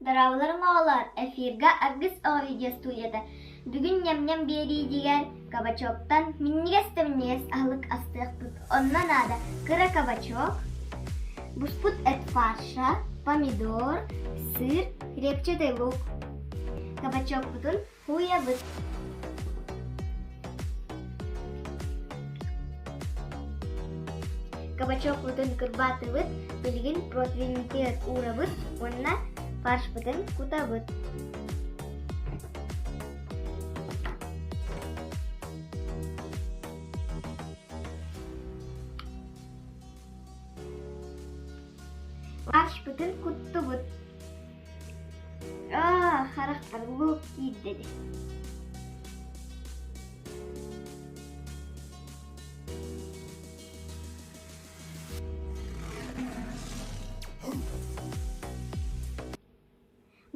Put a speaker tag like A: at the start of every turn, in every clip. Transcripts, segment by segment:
A: Дорооболоруҥ оҕолоор, эфирга Аргыс оҕо видеостудията. Бүгүн ньэм-ньэм биэриитигэр кабачоктан минньигэс да минньигэс аһылык астыахпыт. Онно наада кыра кабачок, буспут эт фарша, помидор, сыр, репчатый лук. Кабачокпутун Һууйабыт. Кабачокпутун кырбаатыбыт, билигин противеньтигэр уурабыт уонна фаршпытын кутабыт. Фаршпытын куттубут. Аа, харахпар лук киирдэ дии.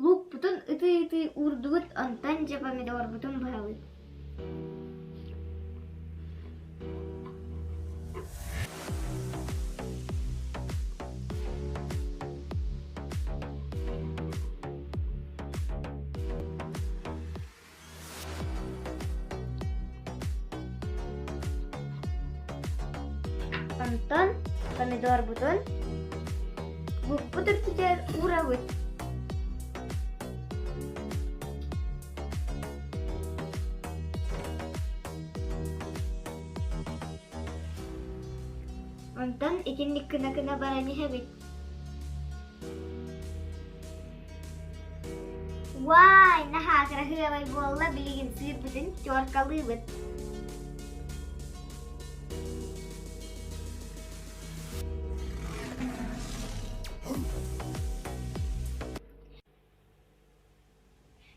A: Лукпутун ытыы-ытыы уурдубут, онтон дьэ помидорбутун быһабыт. Онтон помидорбутун луукпут үрдүгэр уурабыт. Онтон итинник гына-гына баран иһэбит. Уай, наһаа кыраһыабай буолла, билигин сыырбытын теркалыыбыт.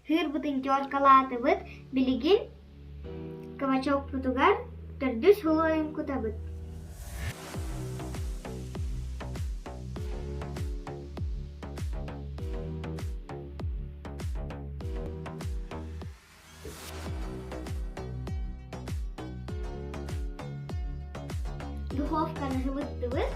A: Сыырбытын теркалаатыбыт, билигин кабачокпутугар төрдүс слойун кутабыт. Духовканы сылыттыбыт.